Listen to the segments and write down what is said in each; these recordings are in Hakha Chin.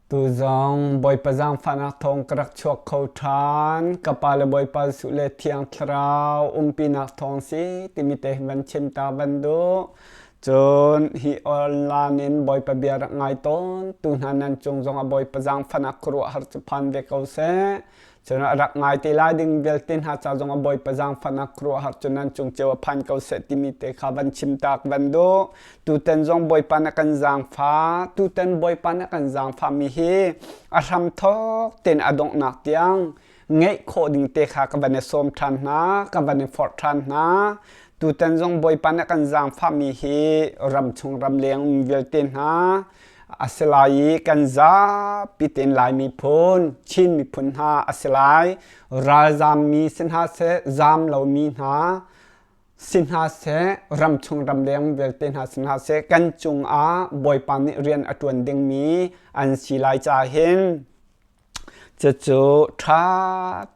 Tuzong Bawipa zaangfahnak thawng ka rak chuak kho ṭhan. Ka Pa le Bawipa Jesuh le Thiang Thlarau umpinak thawng si timi te hi van chim ta van duh. Cun hi online in Bawipa bia rak ngai tawn tu hna nan cung zong ah Bawipa zaangfahnak khuaruahhar cu phan ve ko seh. Cun a rak ngai te lai ding vialte hna ca zong ah Bawipa zaangfahnak khuaruahhar cu nan cung cio a phan ko seh timi te kha van chim tak van duh. Tutan zong Bawipa na kan zaangfah. Tutan Bawipa na kan zaangfahmi hi a hramthawk tein a donghnak tiang ngeih khawh ding te kha ka van i sawm ṭhan hna, ka van i forh ṭhan hna. Tutan zong Bawipa na kan zaangfahmi hi ramchung ramleng um vialte hna a si lai i kan zapi tein Lai miphun, Chin miphun hna a si lai. Ralzaammi si hna seh, zaam lomi hna si hna seh, ramchung ramleng vialte hna si hna seh, kan cungah Bawipa nih rian a ṭuan dingmi an si lai ca hin cucu ṭha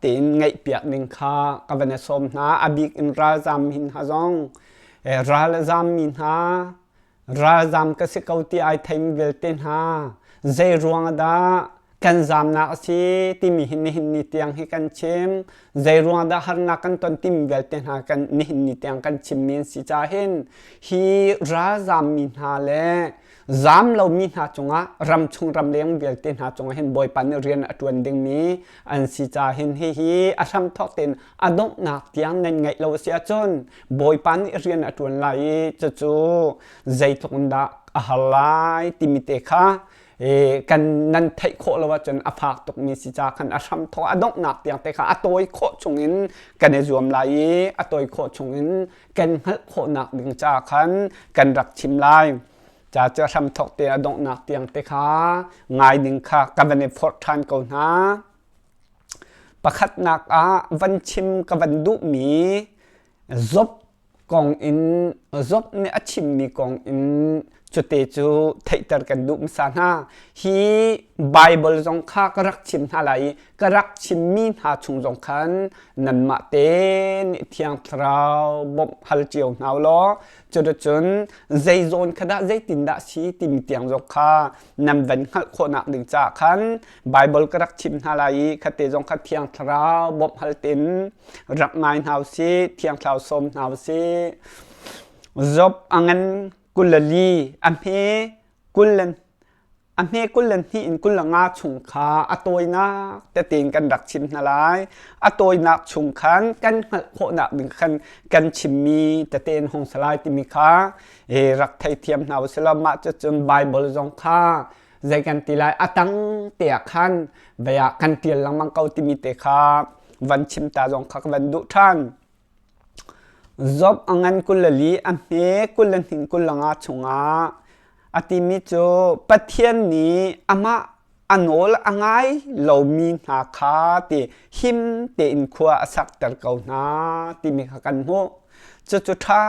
tein ngaihpiak ding kha ka van i sawm hna. A bik in ralzaam hin hna zong ral a zaammi hna Ralzam ka si ko ti ai theimi vialte hna zei ruang dah kan zamnak a si timi hi nihin ni tiang hi kan chim. Zei ruang dah harnak kan ton timi vialte hna kan nihin ni tiang kan chimmi an si ca hin hi ralzammi hna le zam lomi hna cungah ramchung ramleng vialte hna cungah hin Bawipa nih rian a ṭuan dingmi an si ca hin hihi a hramthawk tein a donghnak tiang nan ngaih lo a si ahcun Bawipa nih rian a ṭuan lai i cucu zeitluk in dah a har lai timi te kha kan nan theih khawh lo ahcun a fak tukmi si ca khan a hram thawk a donghnak tiang te kha a tawi khawh chungin kan i zuam lai i a tawi khawh chungin kan hngalh khawhnak ding ca khan kan rak chim lai. Ca cu a hram thawk te a donghnak tiang te kha ngai ding kha ka van i forh ṭhan ko hna. Pakhatnak ah van chim ka van duhmi Job kong in Job nih a chimmi kong in cute cu theihter kan duh hmasa hna. Hi Baibal zong kha ka rak chim hna lai i ka rak chimmi hna chung zong khan nanmah te nih Thiang Thlarau bawmh hal cio hna u law cuticun zei zawn kha dah zeitindah si timi tiang zong kha nan van hngalh khawhnak ding caah khan Baibal ka rak chim hna lai i khate zong kha Thiang Thlarau bawmh hal tin rak ngai hna usih, Thiang Thlarau sawm hna usih. Job a ngan 24 a hme kul le a hme 22 in 25 chung kha a tawinak tete in kan rak chim hna lai. A tawinak chung khan kan hngalh khawhnak ding khan kan chimmi tete in hong salai timi kha rak theithiam hna usih law mah cucun Baibal zong kha zei kan ti lai a tang te ah khan vei ah kan ṭial lengmang ko timi te kha van chim ta zong kha ka van duh ṭhan. Job a ngan 24 a hme 22 25 chungah a timi cu Pathian nih amah a nawl a ngai lomi hna kha ti him tein khua a sakter ko hna timi kha kan hmuh. Cucu ṭha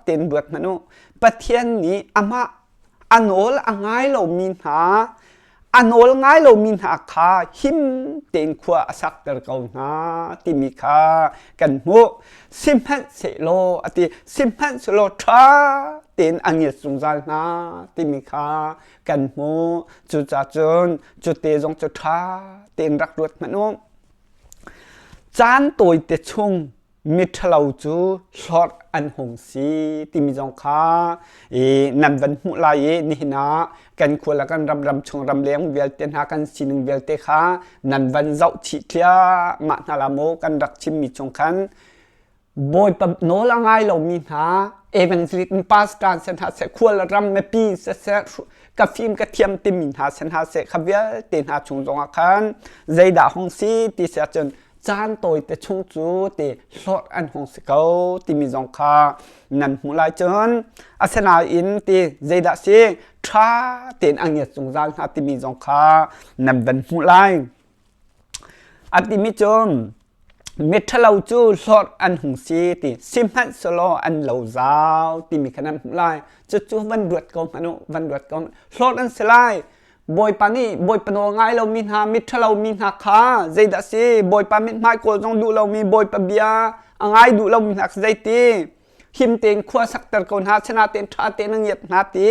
tein ruat hmanh u. Pathian nih amah a nawl a ngai lomi hna a nawl ngai lomi hna kha him tein khua a sakter ko hna timi kha kan hmuh. Sihmanhsehlaw a ti sihmanhsehlaw ṭha tein a ngiat zungzal hna timi kha kan hmuh. Cucaah cun cute zong cu ṭha tein rak ruat hmanh u. Caan tawite chung miṭhalo cu hlorh an hung si timi zong kha nan van hmuh lai i nihin ah kan khua le kan ram ram chung ramleng vialte hna kan sining vialte kha nan van zoh chih thliahmah hna la maw kan rak chimmi chung khan Bawipa nawl a ngai lomi hna evangelist pastor se hna seh khual ram mipi siseh ka fim ka thiam timi hna se hna seh kha vialte hna chung zongah khan zeidah hung si ti si ahcun caan tawite chung cu ti hlorh an hung si ko timi zong kha nan hmuh lai cun asinain ti zeidah si ṭha tein a ngiat zungzal hna timi zong kha nan van hmuh lai. A timi cu miṭhalo cu hlorh an hung si ti sihmanhsehlaw an lo zau timi kha nan hmuh lai. Cucu van ruat ko hmanh u, van ruat ko. Hlorh an si lai. Bawipa nih Bawipa nawl ngai lomi hna miṭhalo mi hna kha zeidah a si Bawipa mithmai kawl zong duh lomi Bawipa bia a ngai duh lomi hna kha zeiti him tein khua sakter ko hna sinatein ṭha tein a ngiat hna ti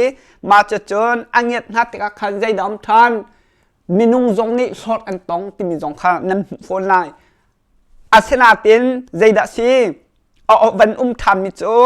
mah cucun a ngiat hna tikah khan zeidah a um ṭhan? Minung zong nih hlorh an tong timi zong kha nan hmuh fawn lai. Asinain zeidah si? A van um ṭhanmi cu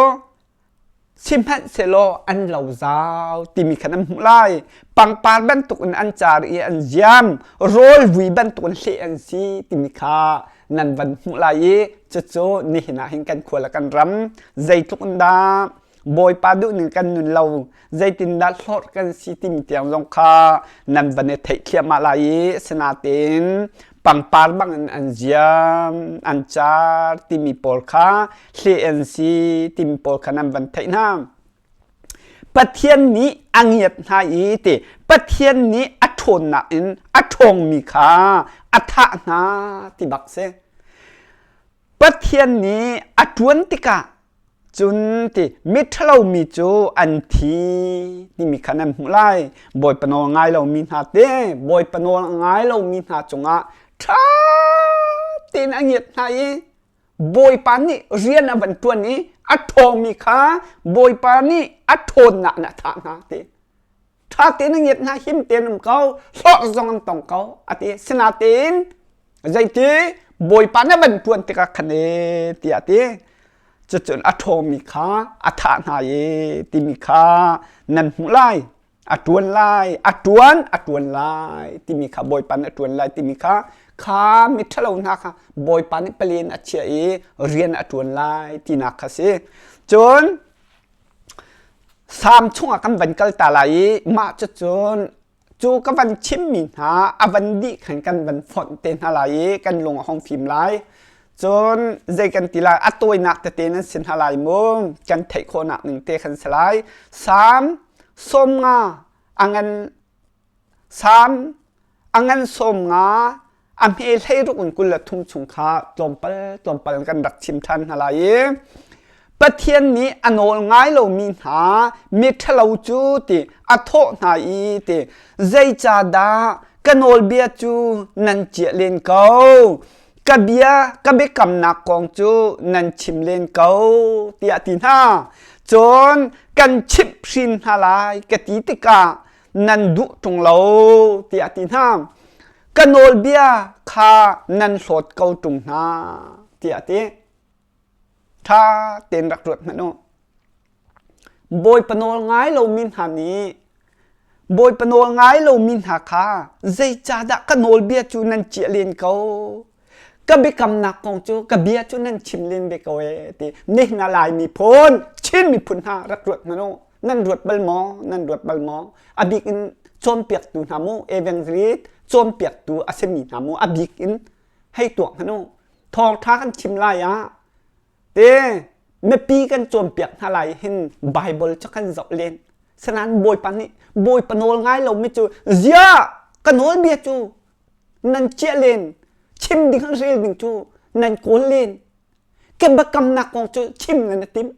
sihmanhsehlaw an lo zau timi kha nan hmuh lai. Pangpar bantukin an car i an ziam, rawl vui bantukin hleh an si timi kha nan van hmuh lai i cucu nihin ah hin kan khua le kan ram zeitluk in dah Bawipa duhning kan nun lo, zeitindah hlorh kan si timi tiang zong kha nan van i theih thliahmah lai i asinain pangpar bangin an ziam, an car timi pawl kha hleh an si timi pawl kha nan van theih hna. Pathian nih a ngiat hna i ti Pathian nih a ṭhawnnak in a ṭhawngmi kha a thah hna ti bak si. Pathian nih a ṭuan tikah Cun ti miṭhalomi cu an thi timi kha nan hmuh lai. Bawipa nawl ngai lomi hna te, Bawipa nawl ngai lomi hna cungah ṭha tein a ngiat hna i Bawipa nih rian a van ṭuan i a ṭhawngmi kha Bawipa nih a ṭhawnnak in a thah hna ti. Ṭha tein a ngiat hna, him tein um ko, hlawh zong an tong ko a ti. Sinain zeiti Bawipa na van ṭuan tikah khan ee tiah a ti. Cucun a ṭhawngmi kha a thah hna i timi kha nan hmuh lai. A ṭuan lai, a ṭuan, a ṭuan lai timi kha Bawipa nih a ṭuan lai timi kha kha miṭhalo hna kha Bawipa nih palen a chiah i rian a ṭuan lai tinak kha si. Cun Salm chungah kan van kal ta lai i mah cucun cu ka van chimmi hna a van dih khan kan van fonh te hna lai i kan lung a hong fim lai. Cun zei kan ti lai a tawinak tete nan si hna lai mu kan theih khawhnak ning te khan si lai. Salm 50 a ngan Salm a ngan 50 a hme 16 in 23 chung kha tlawmpal tlawmpal kan rak chim ṭhan hna lai i Pathian nih a nawl ngai lomi hna miṭhalo cu ti a thawh hna i ti zeicahdah ka nawlbia cu nan ciah len ko ka bia ka biakamnak kong cu nan chim len ko tiah a ti hna cun kan chimh hrin hna lai ka ti tikah nan duh ṭung lo tiah a ti hna. Ka nawlbia kha nan hlawt ko ṭung hna tiah a ti. Ṭha tein rak ruat hmanh u. Bawipa nawl ngai lomi hna nih Bawipa nawl ngai lomi hna kha zeicahdah ka nawlbia cu nan ciah len ko? Ka biakamnak kong cu ka bia cu nan chim len ve ko ee ti. Nihin ah Lai miphun, Chin miphun hna rak ruat hmanh u. Nan ruat bal maw? Nan ruat bal maw? A bik in cawnpiaktu hna mu, evangelist cawnpiaktu a simi hna mu, a bik in hei tuak hmanh u. Thawngṭha kan chim lai ah te mipi kan cawnpiak hna lai hin Bible cu kan zoh len. Sinain Bawipa nih Bawipa nawl ngai lomi cu ziah ka nawlbia cu nan chiah len chim ding rel ding cu nan kawl len ka biakamnak kong cu chim nan i tim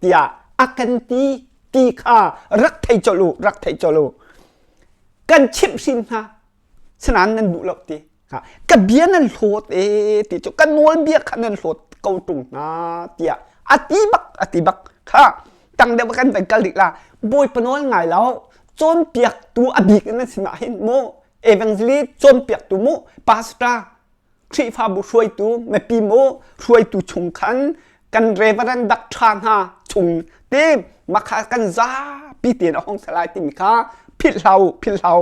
tiah a kan ti ti kha rak thei colh u rak thei colh u kan chimh hrin hna sinain nan duh lo ti ka bia nan hlawt e ti cu ka nawlbia kha nan hlawt ko ṭung hna tiah a ti bak a ti bak kha tang deuh kan van kal rih la bawipa nawl ngai lo cawnpiaktu a bik in nan sinah hin mu evangelist cawnpiaktu mu pastor Khrihfabu hruaitu mipi mu hruaitu chung khan kan reverend doctor hna chung te makha kan zapi tein a hong salai timi kha philh hlau philh hlau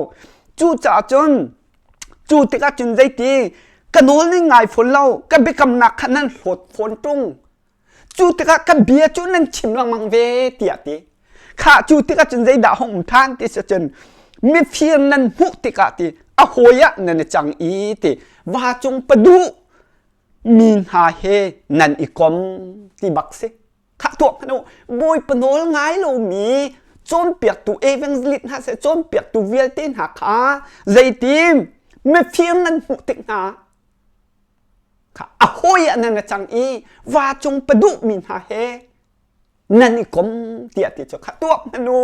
cu caah cun cu tikah cun zeiti ka nawl ning ngai fawn lo ka biakamnak kha nan hlawt fawn ṭung Cu tikah ka bia cu nan chim lengmang ve tiah ti. Khah cu tikah cun zeidah hong um ṭhan ti si cun mifir nan hmuh tikah ti a hawi ah nan i cang i ti va cung paduh mi hna he nan i kom ti bak si. Khah tuah hmanh u Bawipa nawl ngai lomi cawnpiaktu evangelist hna seh cawnpiaktu vialte hna kha zeitin mifir nan hmuh tik hna a hawi ah nan i cang i va cung paduh mi hna he nan i kom tiah ti cu kha tuak hmanh u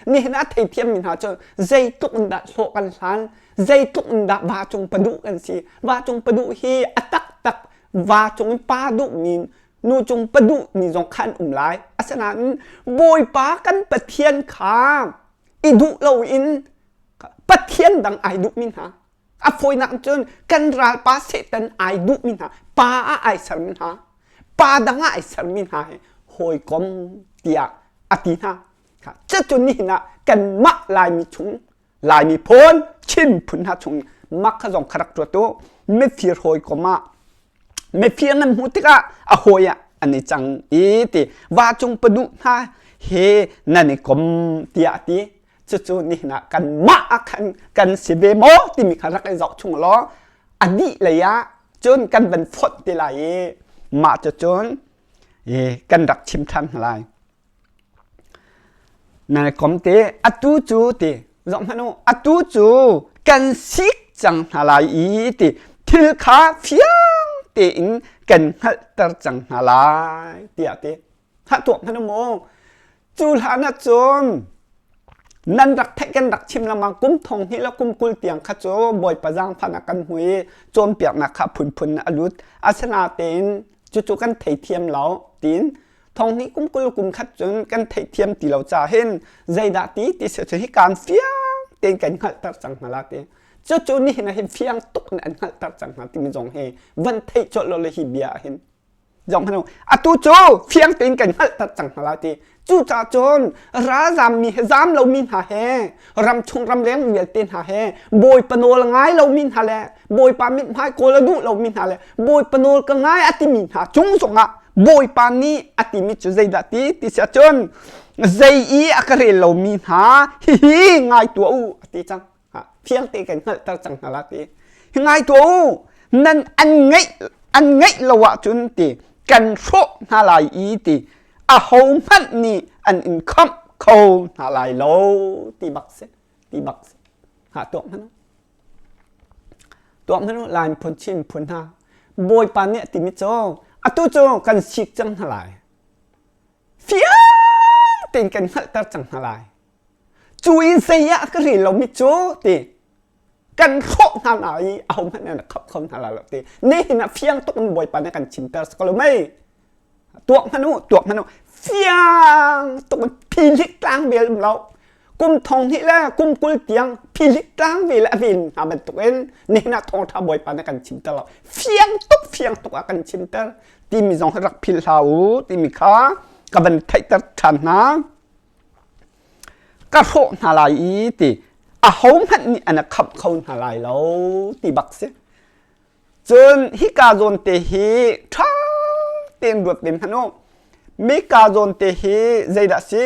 nihin ah theithiam mi hna cu zeitluk in dah hlawh kan hlan zeitluk in dah va cung paduh kan si va cung paduh hi a taktak va cung pa duh mi nu cung paduh mi zong khan um lai asinain bawipa kan pathian kha i duh loin pathian dang ai duh mi hna. A fawinak cun kan ralpa Satan ai duhmi hna, pa ah ai sermi hna, pa dang ah ai sermi hna he hawikom tiah a ti hna. Cucu nihin ah kanmah Laimi chung Laimi phun Chin phun hna chung mak kha zong kha rak tuat u. Mifir hawikom ah mifir nan hmuh tikah a hawi ah an i cang i ti vacung paduh hna he nan i kom tiah a ti. Cucu nihin ah kanmah ah khan kan si ve maw timi kha rak i zoh chung law a dih lei ah cun kan van fonh te lai i mah cucun kan rak chim ṭhan hna lai. Na kom te atu cu ti zoh hmanh u atu cu kan sik cang hna lai i ti thil kha fiang tein kan hngalhter cang hna lai tiah ti hah tuak hmanh u mu cu hlan ah cun nan rak theih kan rak chim lengmang kum thong hnih le kum 20 tiang kha cu Bawipa zaangfahnak kan hmu i cawnpiaknak kha phunphun a lut asinain cucu kan theithiam lo tiin thong hnih kum 20 kum khat cun kan theihthiam ti lo ca hin zeidah ti ti si cu hi kaan fiang tein kan hngalhter cang hna la ti cucu nihin ah hin fiang tuk in an hngalhter cang hna timi zong hi van theih colh lo le hi bia ah hin zong hanu atu cu fiang tein kan hngalhter cang hna la ti cucaah cun ralzam mi he zam lomi hna he ramchung ramleng vialte hna he bawipa nawl ngai lomi hna le bawipa mithmai kawl a duh lomi hna le bawipa nawl ka ngai a timi hna cung zongah bawipa nih a timi cu zeidah ti ti si ahcun zei i a ka rel lomi hna hihi ngai tuah u a ti cang fiang te kan hngalhter cang hna la ti hi ngai tuah u nan an ngaih an ngaih lo ahcun ti kan hrawh hna lai i ti aho hmanh nih an in khamh kho hna lai lo ti bak si ti bak si ha tuak hmanh tuak hmanh lai phun chin phun hna bawipa nih a timi cu atu cu kan sik cang hna lai fiang tein kan hngalhter cang hna lai cu in zei ah ka rel lomi cu ti kan hrawh hna lai i ahohmanh nih an khap kho hna lai lo ti nihin ah fiang tuk in bawipa nih kan chimter si ko lo mei tuak hmanh u tuak hmanh u fiang tuk in phihlik tlang vel um lo kum thong hnih le kum 20 tiang phihlik tlang vel a ven hna bantukin nihin ah thawngṭha bawipa nih kan chimter lo fiang tuk fiang tuk ah kan chimter timi zong hi rak philh hlah u timi kha ka van theihter ṭhan hna Ka hrawh hna lai i ti ahohmanh nih an khamh kho hna lai lo ti bak si. Cun hika zawn te hi ṭha tein ruat ve hmanh u. Mika zawn te hi zeidah si?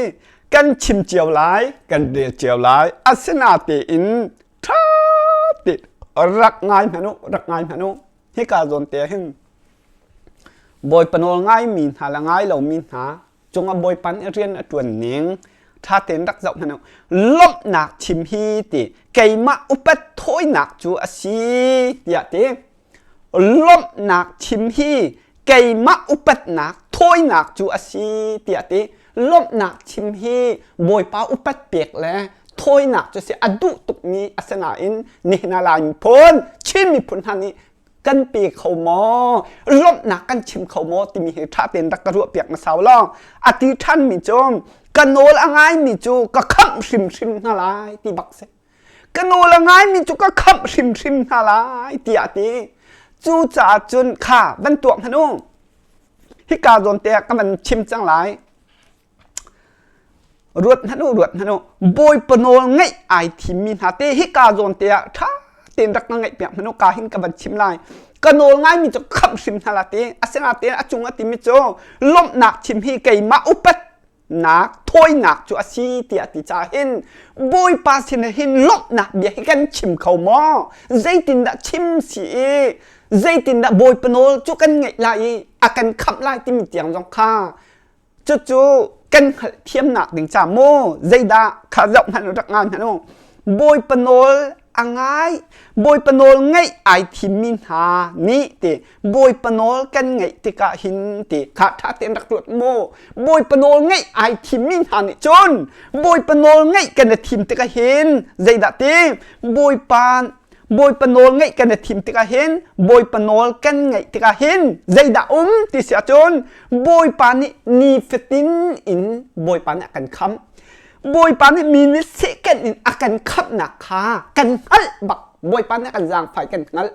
Kan chim cio lai, kan rel cio lai. Asinatein ṭha tein rak ngai hmanh u, rak ngai hmanh u. Hika zawn te hin Bawipa nawl ngaimi hna le ngai lomi hna cungah Bawipa nih rian a ṭuan ning ṭha tein rak zoh hmanh u. Lawmhnak chim hi ti keimah upat thawinak cu a si tiah ti. Lawmhnak chim hi keimah upatnak thawinak cu a si tiah ti. Lawmhnak chim hi Bawipa upat pek le thawinak cu si a duh tukmi a si nain nihin ah Lai miphun Chin miphun hna nih kan pe kho maw lawmhnak kan chim kho maw timi hi ṭha tein rak ka ruahpiak hmasa law a ti ṭhanmi cu ka nawl a ngaimi cu ka khamh hrimhrim hna lai ti bak si ka nawl a ngaimi cu ka khamh hrimhrim hna lai tiah a ti cucaah cun kha van tuak hmanh u hika zawn te ah ka van chim cang lai Ruat hmanh u, ruat hmanh u. Bawipa nawl ngaih ai thimmi hna te hika zawn te ah ṭha tein rak ka ngaihpiak hmanh u, ka hin ka van chim lai. Ka nawl ngaimi cu khamh hrim hna la ti. Asinain a cung a timi cu lawmhnak chim hi keimah upatnak, thawinak cu a si tiah ti caah hin Bawipa sin hin lawmhnak bia hi kan chim kho maw? Zeitindah chim si i zeitindah Bawipa nawl cu kan ngaih lai i a kan khamh lai timi tiang zong kha Cucu kan hngalhthiamnak ding ca maw zeidah kha zoh hmanh rak ngai hmanh u. Bawipa nawl a ngai Bawipa nawl ngaih ai thimmi hna nih ti Bawipa nawl kan ngaih tikah hin ti kha ṭha tein rak ruat mu Bawipa nawl ngaih ai thimmi hna nih cun Bawipa nawl ngaih kan i thim tikah hin zeidah ti Bawipa Bawipa nawl ngaih kan i thim tikah hin Bawipa nawl kan ngaih tikah hin zeidah um ti si ahcun Bawipa nih nifatin in Bawipa nih a kan khamh. Bawipa nih mi nih second in a kan khamhnak kha kan hngalh bak. Bawipa nih a kan zaangfah kan hngalh.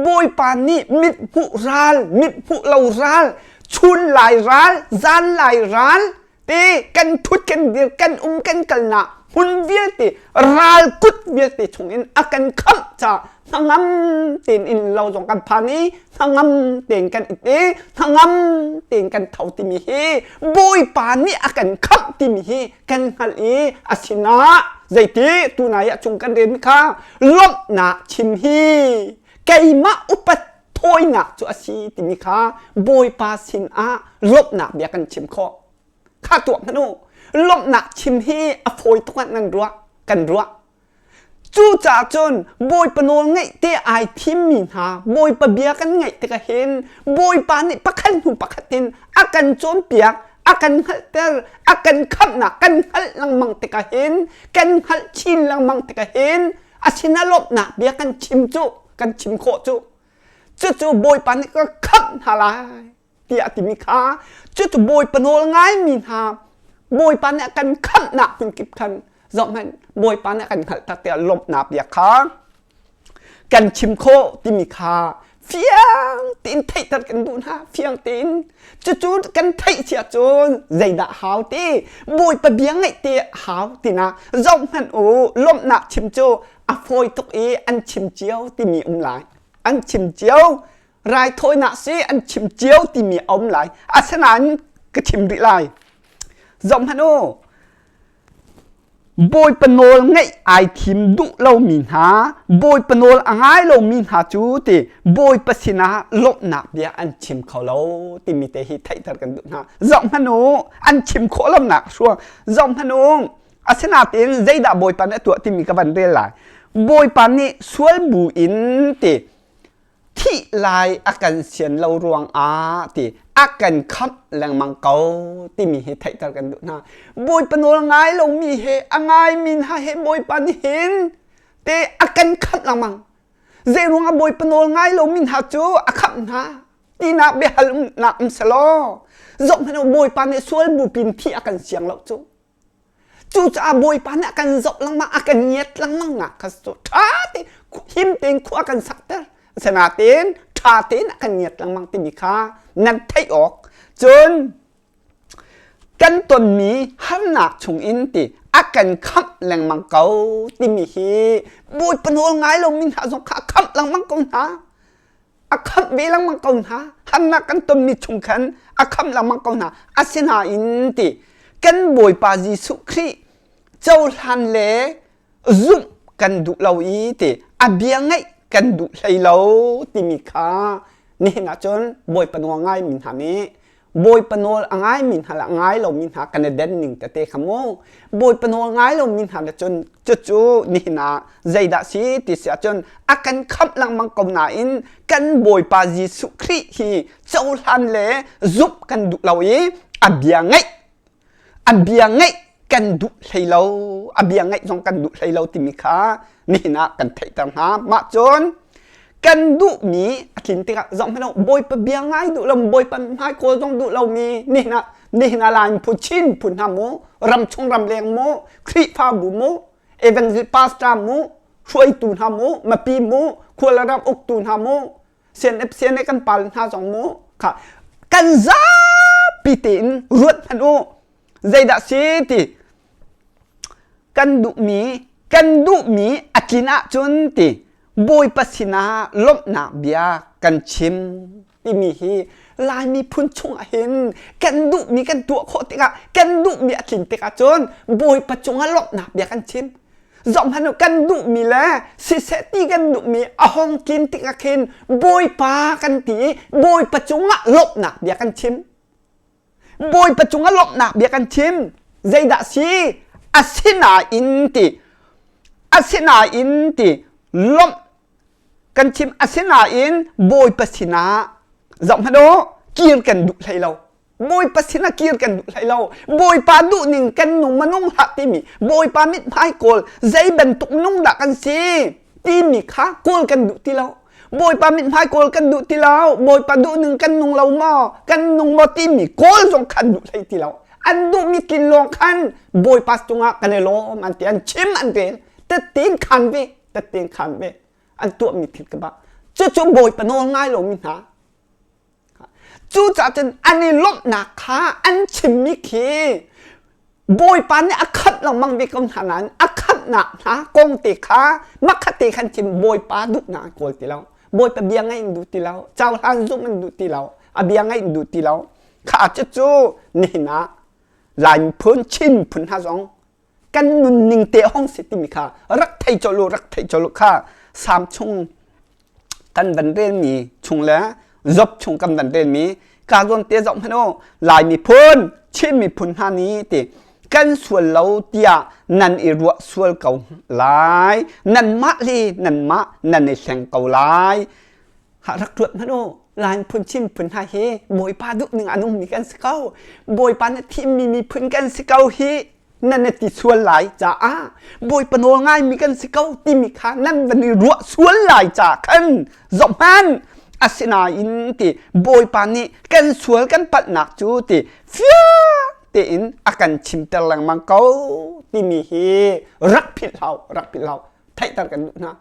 Bawipa nih mit hmuh ral, mit hmuh lo ral, chun lai ral, zan lai ral, te kan thut kan dir kan um kan kalnak hmun vialte ral kut vialte chungin a kan khamh ca hnangam tein in lo zong kan phan i hnangam tein kan it i hnangam tein kan tho timi hi Bawipa nih a kan khamh timi hi kan hngalh i a sinah zeiti tunai ah chung kan rel kha lawmhnak chim hi keimah upat thawinak cu a si timi kha Bawipa sinah lawmhnak bia kan chim khawh. Kha tuah hmanh u. Lawmhnak chim hi a fawi tuk ah nan ruah, kan ruah. Cucaah cun Bawipa nawl ngaih te ai thimmi hna Bawipa bia kan ngaih tikah hin Bawipa nih pakhat hnu pakhat in a kan cawnpiak, a kan hngalhter, a kan khamhnak kan hngalh lengmang tikah hin kan hngalh chin lengmang tikah hin a sinah lawmhnak bia kan chim cu kan chim khawh cu cucu Bawipa nih ka khamh hna lai tiah a timi kha cucu Bawipa nawl ngaimi hna Bawipa nih a kan khamhnak hmun kip khan zohhmanh Bawipa nih a kan hngalh tak tiah lawmhnak bia kha kan chim khawh timi kha fiang tein theihter kan duh hna fiang tein cucu kan theih si ahcun zeidah hau ti Bawipa bia ngaih te hau tina zohhmanh u lawmhnak chim cu a fawi tuk i an chim cio timi um lai an chim cio raithawinak si an chim cio timi a um lai asinain ka chim rih lai zohhmanh u Bawipa nawl ngaih ai thim duh lomi hna Bawipa nawl a ngai lomi hna cu ti Bawipa sinah lawmhnak bia an chim kho lo timi te hi theihter kan duh hna zohhmanh u an chim khawh lonak hruang zohhmanh u Asinain zeidah Bawipa nih a tuah timi ka van rel lai. Bawipa nih sual bu in ti thih lai a kan sian lo ruangah ti a kan khamh lengmang ko timi hi theihter kan duh hna. Bawipa nawl ngai lomi he a ngaimi hna he Bawipa nih hin te a kan khamh lengmang. Zei ruangah Bawipa nawl ngai lomi hna cu a khamh hna? Tinak biahal umnak um selaw zohhmanh u Bawipa nih sual bupin thih a kan siang lo cu. Cucaah Bawipa nih a kan zoh lengmang, a kan ngiat lengmang nak kha cu ṭha tein him tein khua kan sakter. Asinain ṭha tein a kan ngiat lengmang timi kha nan theih awk. Cun kan tonmi harnak chungin ti a kan khamh lengmang ko timi hi Bawipa nawl ngai lomi hna zong kha a khamh lengmang ko hna. A khamh ve lengmang ko hna. Harnak kan tonmi chung khan a khamh lengmang ko hna. Asinain ti kan Bawipa Jesuh Khrih cohlan le zumh kan duh lo i ti a bia ngaih kan duh hlei lo timi kha nihin ahcun Bawipa nawl ngaimi hna nih Bawipa nawl a ngaimi hna le a ngai lomi hna kan i den ning tete kha mu. Bawipa nawl ngai lomi hna le cun cucu nihin ah zeidah si ti si ahcun a kan khamh lengmang ko nain kan Bawipa Jesuh Khrih hi cohlan le zumh kan duh lo i a bia ngaih a bia ngaih kan duh hlei lo a bia ngaih zong kan duh hlei lo timi kha nihin ah kan theihter hna mah cun kan duhmi a tlin tikah zoh hmanh u bawipa bia ngai duh lo bawipa hmai kawl zong duh lomi nihin ah nihin ah Lai phu Chin phun hna mu ram chung ram leng mu Khrihfabu mu evangelist pastor mu hruaitu hna mu mipi mu khual ram uktu hna mu CNF CNA kan pal hna zong mu kha kan zapi tein ruat hmanh u zeidah si ti kan duhmi kan duhmi a tlin ahcun ti Bawipa sinah lawmhnak bia kan chim timi hi Lai miphun chungah hin kan duhmi kan tuah khawh tikah kan duhmi a tlin tikah cun Bawipa cungah lawmhnak bia kan chim Zohhmanh u kan duhmi le siseh ti kan duhmi a hong tlin tikah khin Bawipa kan ti i Bawipa cungah lawmhnak bia kan chim. Bawipa cungah lawmhnak bia kan chim. Zeidah si? Asinain ti asinain ti lawmh kan chim asinain Bawipa sinah zohhmanh u kir kan duh hlei lo. Bawipa sinah kir kan duh hlei lo. Bawipa duhning kan nung manung hlah timi Bawipa mithmai kawl zei bantuk nung dah kan si timi kha kawl kan duh ti lo. Bawipa mithmai kawl kan duh ti lo. Bawipa duhning kan nung lo maw? Kan nung maw timi kawl zong khan duh hlei ti lo. An duhmi tlin lawng khan Bawipa cungah kan i lawm an ti an chim an rel. Tettein khan ve, tettein khan ve. An tuahmi thil ka bak. Cucu Bawipa nawl ngai lomi hna. Cucaah cun an i lawmhnak kha an chimmi khi Bawipa nih a khamh lengmang ve ko hna nain a khamhnak hna kong te kha makhat te khan chim Bawipa duhnak an kawl ti lo. Bawipa bia ngaih an duh ti lo. Cohlan zumh an duh ti lo. A bia ngaih an duh ti lo. Kha cucu nihin ah Lai miphun, Chin miphun hna zong kan nunning te hong si timi kha rak thei colh u rak thei colh u kha Salm chung kan van relmi chung le Job chung kan van relmi ka zawn te zoh hmanh u Lai miphun Chin miphun hna nih ti kan sual lo tiah nan i ruah sual ko lai nanmah le nanmah nan i hleng ko lai ha rak ruat hmanh u Lai phun Chin phun hna hi Bawipa duh ning a nungmi kan si ko Bawipa na thimmi miphun kan si ko hi nan i ti sual lai caah Bawipa nawl ngaimi kan si ko timi kha nan van i ruah sual lai ca khan zohhmanh asinain ti Bawipa nih kan sual kan palhnak cu ti fiang tein a kan chimter lengmang ko timi hi rak philh hau rak philh hau theihter kan duh hna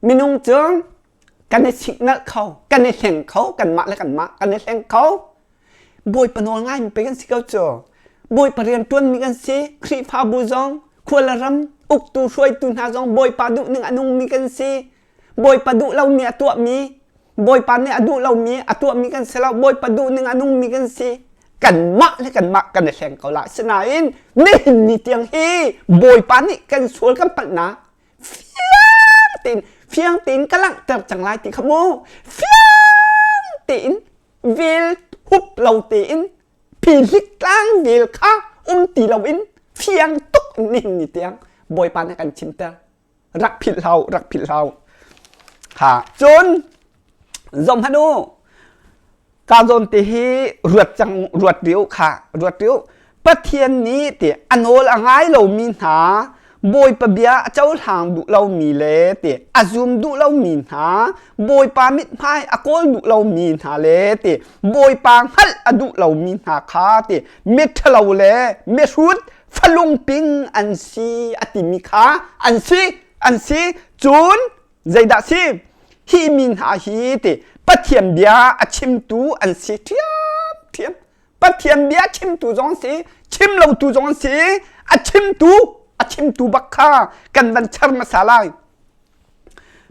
Minung cu kan i siknalh kho, kan i hleng kho, kanmah le kanmah kan i hleng kho. Bawipa nawl ngaimi pei kan si ko cu. Bawipa rian ṭuanmi kan si. Khrihfabu zong, khua le ram uktu hruaitu hna zong Bawipa duhning a nungmi kan si. Bawipa duh lomi a tuahmi, Bawipa nih a duh lomi a tuahmi kan si lo. Bawipa duhning a nungmi kan si. Kanmah le kanmah kan i hleng ko la. Sinain nihin ni tiang hi Bawipa nih kan sual kan palhnak fiang tein fiang tein ka langhter cang lai ti kha mu fiang tein vel hup lo tein phihlik tlang vel kha um ti loin fiang tuk nihin ni tiang Bawipa nih kan chimter rak philh hau rak philh hau ha cun zom hanu Ka zawn te hi ruat cang ruat rih u kha ruat rih u. Pathian nih ti a nawl a ngai lomi hna Bawipa bia a cohlang duh lomi le ti a zum duh lomi hna Bawipa mithmai a kawl duh lomi hna le ti Bawipa hngalh a duh lomi hna kha ti miṭhalo le mihrut falungping an si a timi kha an si an si cun Zeidah si? Hi mi hna hi ti Pathian bia a chimtu an si ṭhiamṭhiam. Pathian bia chimtu zong si, chim lotu zong si, a chimtu, a chimtu bak kha kan van char hmasa lai.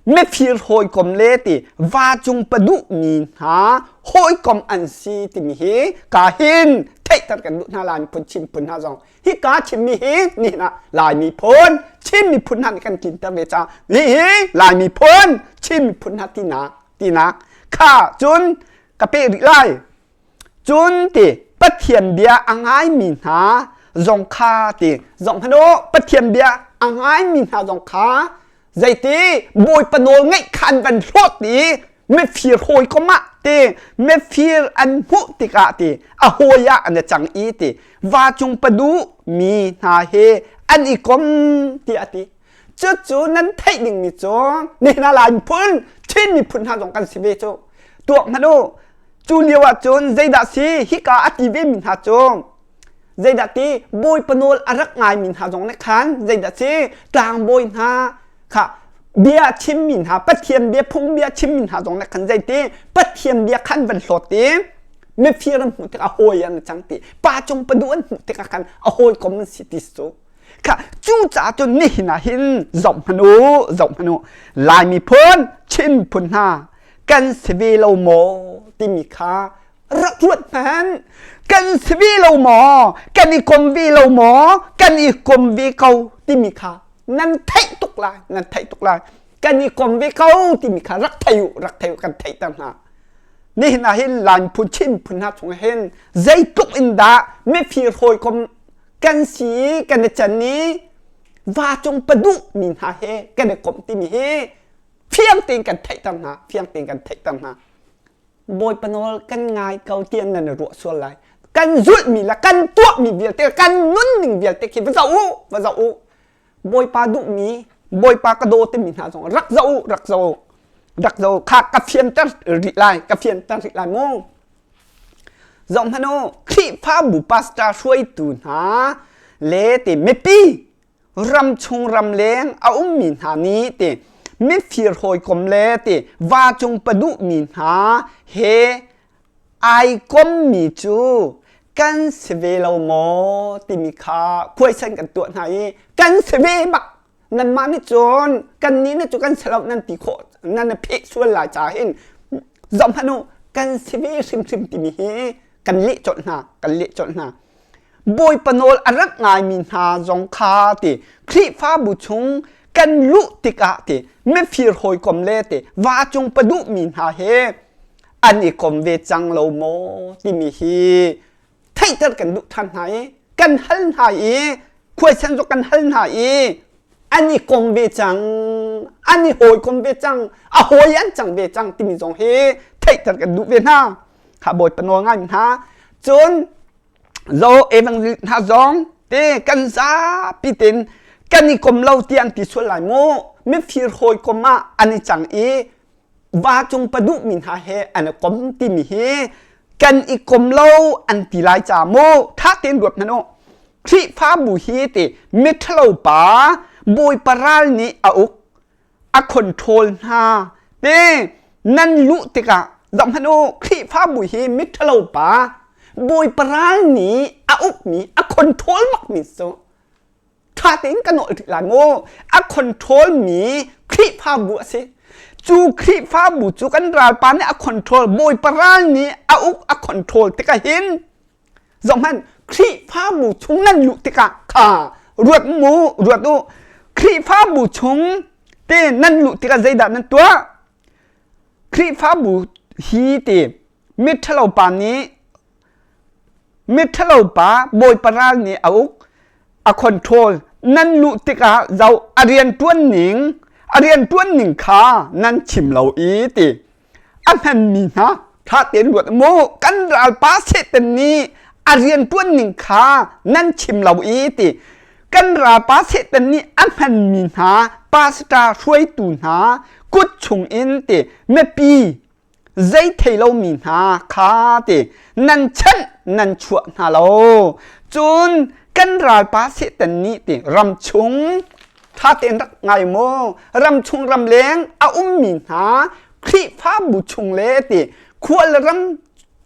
Mifir hawikom le ti va cung paduh mi hna hawikom an si timi hi ka hin theihter kan duh hna lai miphun Chin phun hna zong Hika chimmi hi nihin ah Lai miphun, Chin miphun hna nih kan tlinter ve caah hihi Lai miphun, Chin miphun hna tinak tinak kha cun ka peh rih lai. Cun ti Pathian bia a ngaimi hna zong kha ti zong hmanh u Pathian bia a ngaimi hna zong kha zeiti Bawipa nawl ngeih kha an van hlawt i mifir hawikom ah ti mifir an hmuh tikah ti a hawi ah an i cang i ti va cung padu mi hna he an i kom ti a ti cucu nan theih dingmi cu nihin ah Lai miphun Chin miphun hna zong kan si ve cu tuak hmanh u cu lio ah cun zeidah si hika a ti ve mi hna cu Zeidah ti Bawipa nawl a rak ngaimi hna zong nih khan zeidah si tlangbawi hna kha bia chimmi hna Pathian bia phung bia chimmi hna zong nih khan zeiti Pathian bia khan van hlawt i mifir an hmuh tikah hawi an cang ti pa cung padu an hmuh tikah khan a hawikom an si ti cu kha cucaah cun nihin ah hin zoh hmanh u zoh hmanh u Lai miphun Chin miphun hna kan si ve lo maw timi kha rak ruat hmanh kan si ve lo maw kan i kom ve lo maw kan i kom ve ko timi kha nan theih tuk lai nan theih tuk lai kan i kom ve ko timi kha rak thei u rak thei u kan theihter hna nihin ah hin Lai phun Chin phun hna chung hin zeitluk in dah mifir hawikom kan si i kan i can i va cung paduh mi hna he kan i komh timi hi fiang tein kan theihter hna fiang tein kan theihter hna Bawipa nawl kan ngai ko tiah nan i ruah sual lai. Kan zulhmi le kan tuahmi vialte, kan nunning vialte khi va zoh u, va zoh u. Bawipa duhmi, Bawipa ka daw timi hna zong rak zoh u, rak zoh u. Rak zoh u. Kha ka fianter rih lai, ka fianter rih lai mu. Zoh hmanh u, Khrihfabu pastor hruaitu hna le ti mipi ramchung ramleng a ummi hna nih ti. Mifir hawikom le ti va cung paduh mi hna he ai kommi cu kan si ve lo maw timi kha khuaisan kan tuah hna i kan si ve bak. Nanmah nih cun kannih nih cu kan si lo nan ti khawh, nan i pheh sual lai ca hin zoh hmanh u, kan si ve hrimhrim timi hi kan leh colh hna, kan leh colh hna. Bawipa nawl a rak ngaimi hna zong kha ti Khrihfabu chung kan luh tikah ti mifir hawikom le ti va cung paduhmi hna he an i kom ve cang lo maw timi hi theihter kan duh ṭhan hna i kan hal hna i khuaisan zong kan hal hna i an i kom ve cang, an i hawikom ve cang, a hawi an cang ve cang timi zong hi theihter kan duh ve hna. Kha Bawipa nawl ngai hna. Cun zo evangelist hna zong te kan zapi ten kan i kom lo ti an ti sual lai mu. Mifir hawikom ah an i cang i va cung paduh mi hna he an i kom timi hi kan i kom lo an ti lai ca mu. Tha tein ruat hmanh u. Khrihfabu hi ti miṭhalo pa Bawipa ral nih a uk, a control hna te nan luh tikah zoh hmanh u. Khrihfabu hi miṭhalo pa Bawipa ral nih a ukmi, a control bakmi cu ṭha tein ka nawl rih lai mu. A control mi Khrihfabu a si. Cu Khrihfabu cu kan ralpa nih a control, Bawipa ral nih a uk, a control tikah hin zohhmanh, Khrihfabu chung nan luh tikah kha ruat mu, ruat u. Khrihfabu chung te nan luh tikah zeidah nan tuah? Khrihfabu hi ti miṭhalo pa nih, miṭhalo pa Bawipa ral nih a uk, a control. Nan luh tikah zoh, a rianṭuan ning, a rianṭuan ning kha nan chim lo i ti a hmanmi hna ṭha tein ruat mu. Kan ralpa Satan nih a rianṭuan ning kha nan chim lo i ti kan ralpa Satan nih a hmanmi hna pastor hruaitu hna kut chungin ti mipi zei thei lomi hna kha ti nan chanh nan chuah hna lo. Cun kan ralpa Satan nih ti ram chung, ṭha tein rak ngai mu, ram chung ram leng a ummi hna Khrihfabu chung le ti khual ram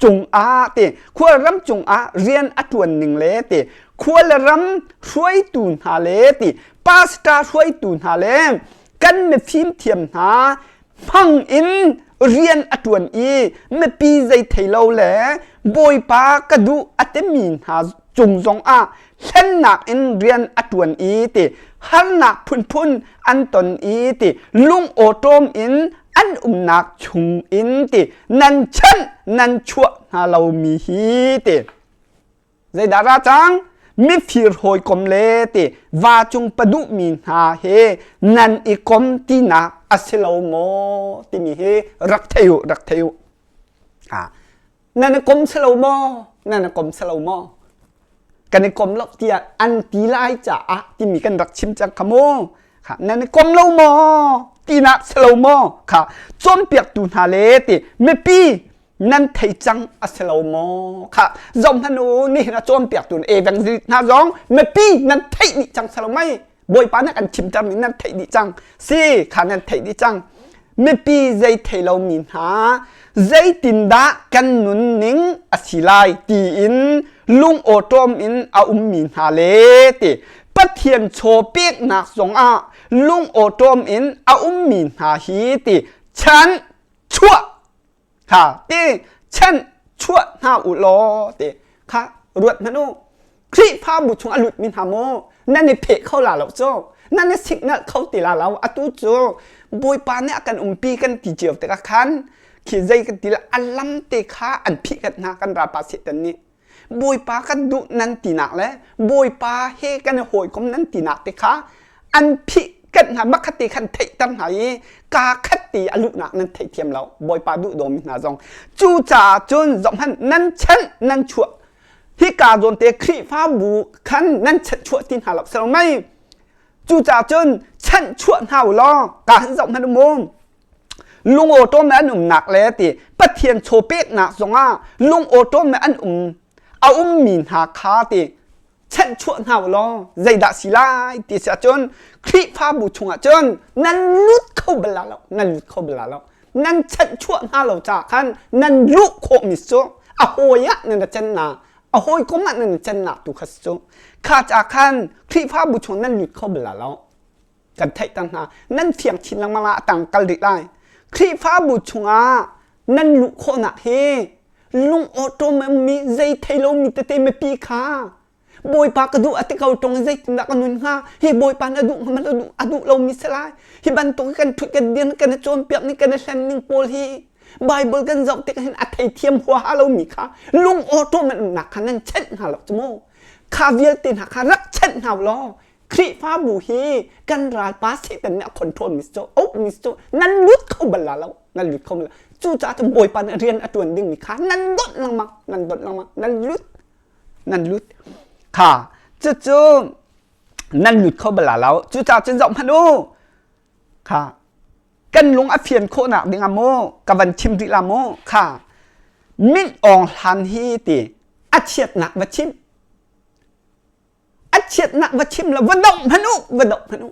cungah ti khual ram cungah rian a ṭuan ning le ti khual ram hruaitu hna le ti pastor hruaitu hna le kan mifim thiam hna hmang in rian a ṭuan i mipi zei thei lo le Bawipa ka duh a timi hna cung zongah hlennak in rian a ṭuan i ti harnak phunphun an ton i ti lung awṭawm in an umnak chung in ti nan chanh nan chuah hna lomi hi ti zeidah ra cang? Mifir hawikom le ti va cung paduhmi hna he nan i kom tinak a si lo maw timi hi rak thei u, rak thei u. Nan i kom si lo maw? Nan i kom si lo maw? Kan i kom lo tiah an ti lai caah timi kan rak chim cang kha mu. Kha nan i kom lo maw tinak si lo maw? Kha cawnpiaktu hna le ti mipi nan thei cang a si lo maw? Kha zong hmanh u, nihin a cawnpiaktu evangelist hna zong mipi nan theih dih cang si lo mei? Bawipa nih kan chimter mi nan theih dih cang si kha, nan theih dih cang. Mipi zei thei lomi hna zeitindah kan nunning a si lai tiin lung awṭawm in a ummi hna le ti Pathian chaw peknak zongah lung awṭawm in a ummi hna hi ti chan chuah kha ti chan chuah hna u law ti kha ruat hmanh u. Khrihfabu chung a lutmi hna maw nan i pheh kho la lo cu, nan i signal kho ti la lo. Atu cu Bawipa nih a kan umpi kan ti cio tikah khan khi zei kan ti la, a lam te kha an phih kat hna kan ralpa Satan nih. Bawipa kan duh nan tinak le Bawipa he kan i hawikom nan tinak te kha an phih kanh hna, makhat te khan theihter hna i kaa khat te a luhnak nan theihthiam lo. Bawipa duh dawmi hna zong cucaah cun zohhmanh, nan chanh nan chuah hika zawn te Khrihfabu khan nan chanhchuah ti hna lo selo mei? Cucaah cun chanhchuah hna u law ka han zoh hmanh mu. Lungawṭawm le an umnak le ti Pathian chaw peknak zongah lungawṭawm le an um a ummi hna kha ti. Chanhchuah hna u law zeidah si lai ti si ahcun Khrihfabu chungah cun nan lut kho bal la lo, nan lut kho bal la lo. Nan chanhchuah hna lo caah khan nan luh khawhmi cu a hawi ah nan ra can na, a hawikom ah nan can nak tu kha si cu. Kha caah khan Khrihfabu chung nan lut kho bal la lo. Kan theihter hna. Nan fiang chin lengmang ah a tang kal rih lai. Khrihfabu chungah nan luh khawhnak hi lung awṭawm mi zei thei lomi tete mipi kha Bawipa ka duh a ti ko ṭung zeitindah ka nun hnga hi Bawipa na duh hnga a duh a duh lomi si lai hi bantuk kan ṭhut kan dir kan i cawnpiak ning kan i hlen ning pawl hi Bible kan zoh tik hin a theithiam huaha lomi kha lung awṭawm an umnak kha nan chenh hna lo cu mu kha vialte hna kha rak chenh hna law Khrihfabu hi kan ralpa Satan nih a control mi cu uk mi cu nan lut kho bal la lo nan lut kho bal cucaah cun Bawipa nih rian a ṭuan dingmi kha nan donh lengmang nan donh lengmang nan lut nan lut kha cucu nan lut kho bal la lo cucaah cun zoh hmanh u kha kan lung a fian khawhnak ding ah mu ka van chim rih la mu kha min awng hlan hi ti a chiatnak va chim A chiatnak va chim lo, va doh hmanh u, va doh hmanh u.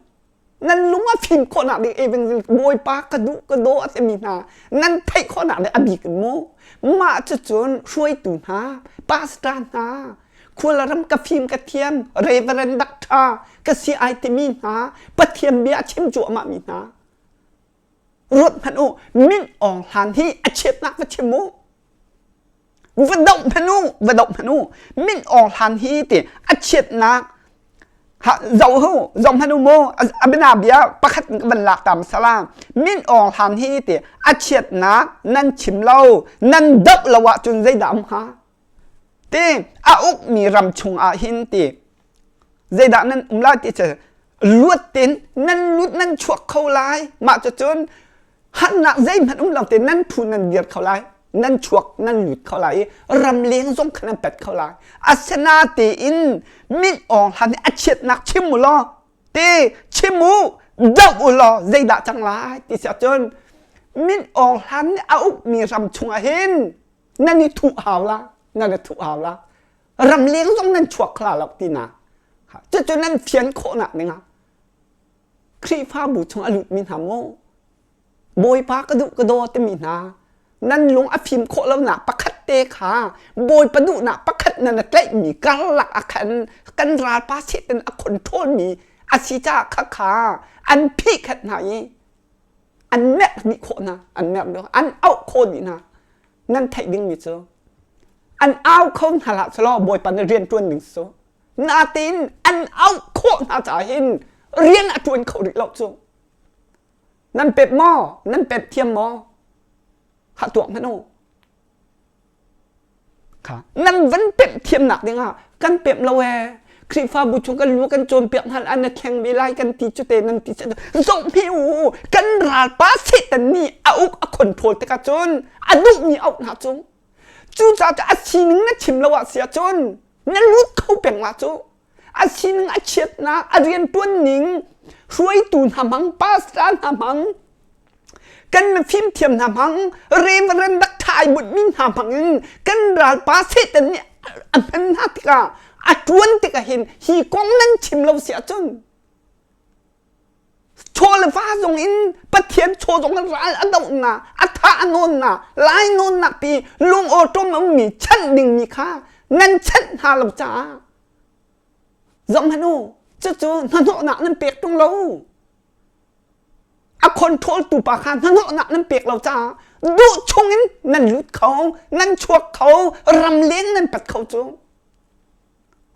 Nan lung a fim khawhnak ding evangel Bawipa ka duh ka daw a timi hna nan theih khawhnak ding a bik in mu. Mah cucun hruaitu hna, pastor hna, khualram ka fim ka thiam, reverend doctor ka si ai timi hna, Pathian bia a chim cuahmah mi hna. Ruat hmanh u, min awng hlan hi a chiatnak va chim u. Va doh hmanh u, va doh hmanh u. Min awng hlan hi ti a chiatnak ha zoh hu, zoh hmanh u mu. A bina bia pakhat ka van lak ta masala. Min awng hlan hi ti a chiatnak nan chim lo, nan doh lo ahcun zeidah um hnga? Ti a ukmi ram chung ah hin ti zeidah nan um lai ti cu luat tin nan lut nan chuak kho lai mah cucun harnak zeihmanh um lo te nan phu nan dir kho lai nan chuak nan lut kho lai i ramleng zong kha nan pet kho lai asinatein min awng hlan i a chiatnak chim u law te chim u doh u law zeidah cang lai ti si ahcun min awng hlan nih a ukmi ram chungah hin nan i thuh hau la nan i thuh hau la ramleng zong nan chuak kho lo tinak cucu nan fian khawhnak dingah Khrihfabu chung a lutmi hna maw Bawipa ka duh ka daw timi hna nan lung a fim khawh lonak pakhat te kha Bawipa duhnak pakhat nan a tlaihmi karlak ah khan kan ralpa Satan a control mi a si caah kha kha an phihkhat hna i an merh dih khawh hna an merh dih an auh khawh dih hna nan theih dingmi cu an au kho hna hlah selaw Bawipa nih rian ṭuan ding cu natein an auh khawh hna caah hin rian a ṭuan kho rih lo cu nan pep maw nan pep thiam maw khah tuak hmanh u Kha nan van pemh thiamnak dingah kan pemh lo ee. Khrihfabu chung kan lu kan cawnpiak hna an na thleng ve lai kan ti cu te nan ti zoh hme u kan ralpa Satan nih a uk a control tikah cun a duhmi a uk hna cu cucaah a sining na chim lo ah si ahcun na lut kho peng la cu a sining a chiatnak a rianṭuan ning hruaitu hna hmang pastor hna hmang kan mifimthiam hna hmang reverend dak thai butmi hna hmang in kan ralpa Satan nih a hman hna tikah a ṭuan tikah hin hi kong nan chim lo si ahcun chaw le va zong in Pathian chaw zong in ral a doh na a tha a nawn na lai nawnnak pi lung awṭawm a ummi chanh dingmi kha nan chanh hna lo caah zohhmanh u cucu hnahnawhnak nan pek ṭung lo a control tu pa kha hnahnawhnak nan pek lo caah duh chungin nan lut kho nan chuak kho ramleng nan pat kho cu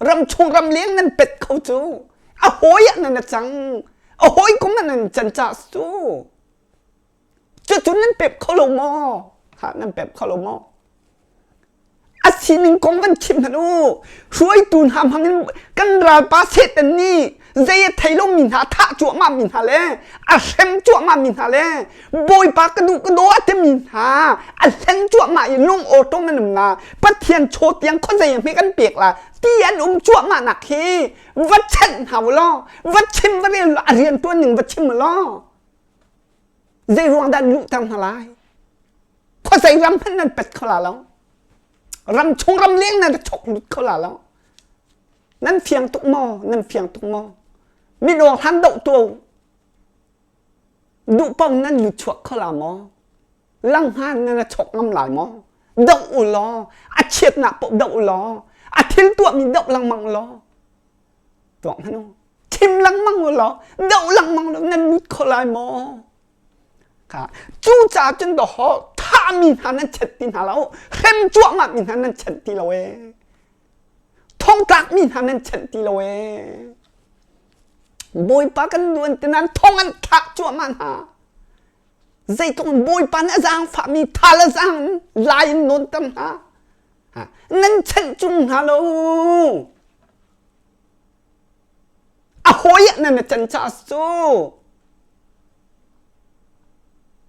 ramchung ramleng nan pet kho cu a hawi ah nan a cang a hawi kum ah nan can ca cu cucu nan pep kho lo maw ha nan pep kho lo maw A sining kong van chim hmanh u. Hruaitu hna hmangin kan ralpa Satan nih zei a thei lomi hna thah cuahmah mi hna le a hrem cuahmah mi hna le Bawipa ka duh ka daw a timi hna a hlen cuahmah i lung awṭawm an um na Pathian chaw tiang khuazei hme kan pek la ti an um cuahmah nak hi va chanh hna u law va chim va rel a rian ṭuan ning va chim u law zei ruang dah luhter hna lai khuazei ram hmanh nan pet kho la lo ram chung ram leng nan chok lut kho la lo. Nan fiang tuk maw? Nan fiang tuk maw? Minung hlan doh tu duh paoh nan lut chuak kho la maw? Langhngan nan a chok ngam lai maw? Doh u law, a chiatnak paoh doh u law, a thil tuahmi doh lengmang law. Tuak hmanh u. Chim lengmang u law, doh lengmang law nan lut kho lai maw? Kha cucaah cun dawhaw thahmi hna nan chet ti hna lo, hrem cuahmah mi hna nan chet ti lo ee. Thongtlakmi hna nan chenh ti lo ee. Bawipa kan duan ti nan thong an thlak cuahmah hna. Zeitluk in Bawipa nih a zaangfahmi thal a zaang in lai in nawnter hna. Nan chenh cung hna lo. A hawi ah nan i can caah cu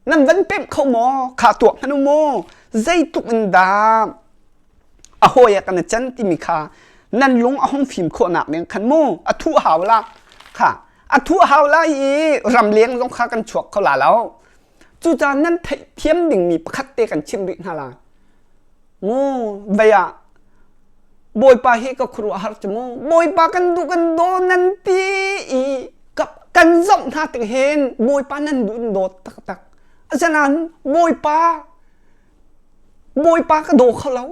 nan van pemh kho maw? Kha tuak hmanh u maw? Zeitluk in dah a hawi ah kan i can timi kha nan lung a hung fim khawhnak ding khan mu a thuh hau la kha a thuh hau lai i ramleng zong kha kan chuak kho la lo. Cucaah nan theihthiam dingmi pakhat te kan chimh rih hna lai. Mu vei ah Bawipa hi ka khuaruahhar cu mu Bawipa kan duh kan daw nan ti i kan zoh hna tik hin Bawipa nan duh in dawt taktak. Asinain Bawipa Bawipa ka daw kho lo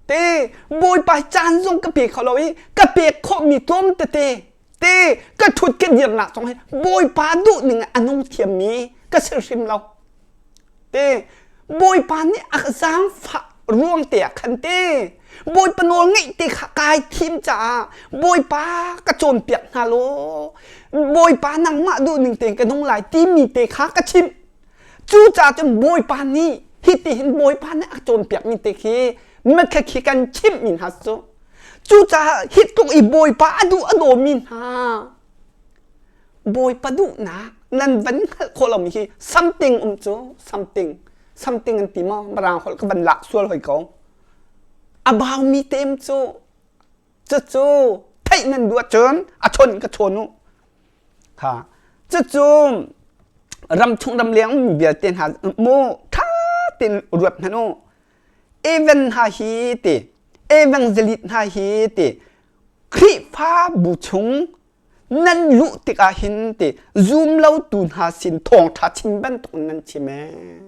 te Bawipa caan zong ka pe kho lo i ka pek khawhmi tlawm tete te ka ṭhut ka dirnak zong hi Bawipa duh ning a nung thiammi ka si hrim lo. Te Bawipa nih a zaangfah ruang te ah khan te Bawipa nawl ngeih te kha kai thim caah Bawipa ka cawnpiak hna law Bawipa nangmah duh ning tein ka nung lai timi te kha ka chimh. Cucaah cun Bawipa nih hitihin Bawipa nih a cawnpiakmi te khi makha khi kan chimhmi hna cu. Cucaah hi tluk i Bawipa a duh a dawmi hna Bawipa duhnak nan van hngalh khawh lomi hi something um cu something something an ti maw Mirang holh ka van lak sual hoi ko. A baumi tem cu cucu theih nan duh ahcun a chawn ka chawn u. Kha cucu ramchung ramleng ummi vialte hna mu ṭha tein ruat hmanh u. Evan hna hi ti evangelist hna hi ti Khrihfabu chung nan luh tikah hin ti zum lotu hna sin thawngṭha chim bantuk in nan chim ee.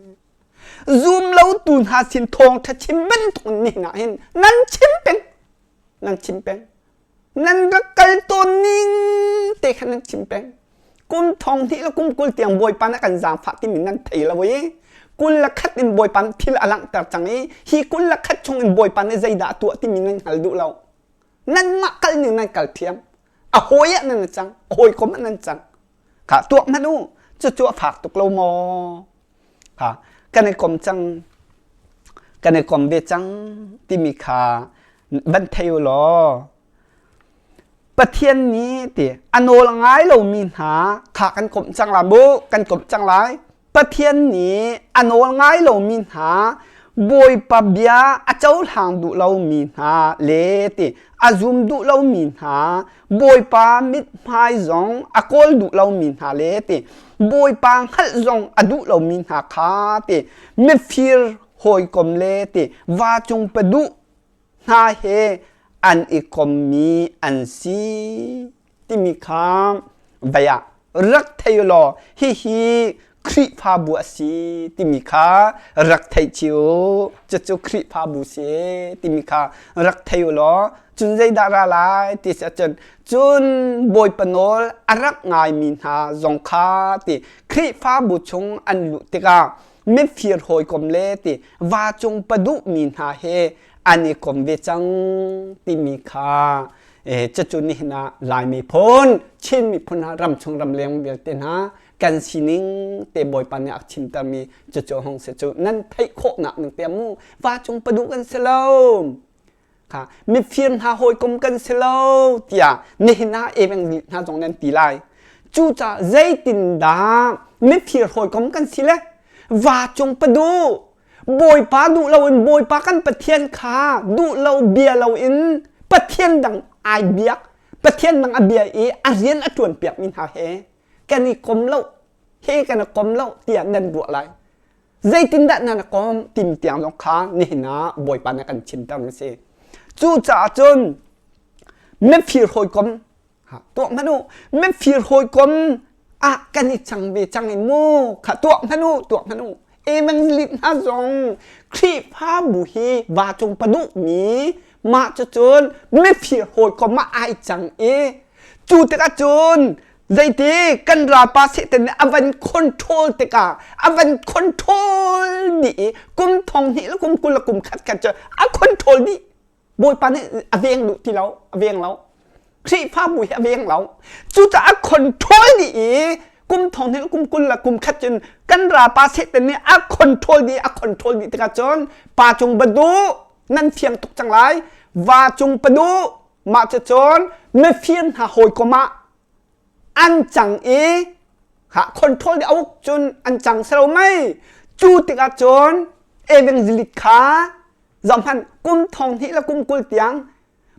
Zum lotu hna sin thawngṭha chim bantuk in nihin ah hin nan chim peng nan chim peng. Nan rak kal tawn ning te khan nan chim peng. Kum thong hnih le kum 20 tiang Bawipa nih a kan zaangfah timi nan thei lo i 21 in Bawipa nih thil a langhter cang i hi 21 chung in Bawipa nih zeidah a tuah timi nan hngal duh lo. Nanmah kal ning nan kal thiam. A hawi ah nan cang, a hawikom ah nan cang. Kha tuak hmanh u, cucu a fak tuk lo maw? Kha kan i kom cang, kan i kom ve cang timi kha van thei u law Pathian nih ti a nawl ngai lomi hna kha kan komh cang lai mu kan komh cang lai Pathian nih a nawl ngai lomi hna Bawipa bia a cohlang duh lomi hna le ti a zum duh lomi hna Bawipa mithmai zong a kawl duh lomi hna le ti Bawipa hngalh zong a duh lomi hna kha ti mifir hawikom le ti vacung paduh hna he an i kommi an si timi kha vei ah rak thei u law hihi Khrihfabu a si timi kha rak theih chih u. Cucu Khrihfabu si timi kha rak thei u law cun zeidah ra lai ti si ahcun cun Bawipa nawl a rak ngaimi hna zong kha ti Khrihfabu chung an luh tikah mifir hawikom le ti vacung paduhmi hna he an i kom ve cang timi kha cucu nihin ah Lai miphun Chin miphun hna ramchung ramleng vialte hna kan sining te Bawipa nih a chimtermi cucu hong si cu nan theih khawhnak ning te mu vacung paduh kan si lo kha mifir hna hawikom kan si lo tiah nihin ah evangelist hna zong nan ti lai cucaah zeitindah mifir hawikom kan si le vacung paduh Bawipa duh loin Bawipa kan Pathian kha duh lo bia loin Pathian dang ai biak Pathian dang a bia i a rian a ṭuan piakmi hna he kan i kom lo he kan i kom lo tiah nan ruah lai zeitindah nan i kom timi tiang zong kha nihin ah Bawipa nih a kan chimter mi si cucaah cun. Mifir hawikom tuah hmanh u. Mifir hawikom ah kan i cang ve cang i mu kha tuah hmanh u tuah hmanh u. Evangelist hna zong Khrihfabu hi va cung paduh mi mah cucun mifir hawikom ah ai cang i cu tikah cun zeiti kan ralpa Satan nih a van control tikah a van control dih i kum thong hnih le kum 20 le kum khat khat cu a control dih. Bawipa nih a veng duh ti lo, a veng lo. Khrihfabu hi a veng lo. Cucaah control dih i kum thong hnih kum 20 le kum khat cun kan ralpa Satan nih a control dih, a control dih tikah cun pa cung paduh nan fiang tuk cang lai. Va cung paduh mah cu cun mifir hna hawikom ah an cang i ha control dih a uk cun an cang selo mei. Cu tikah cun evangelist kha Zohhmanh, kum thong hnih le kum 20 tiang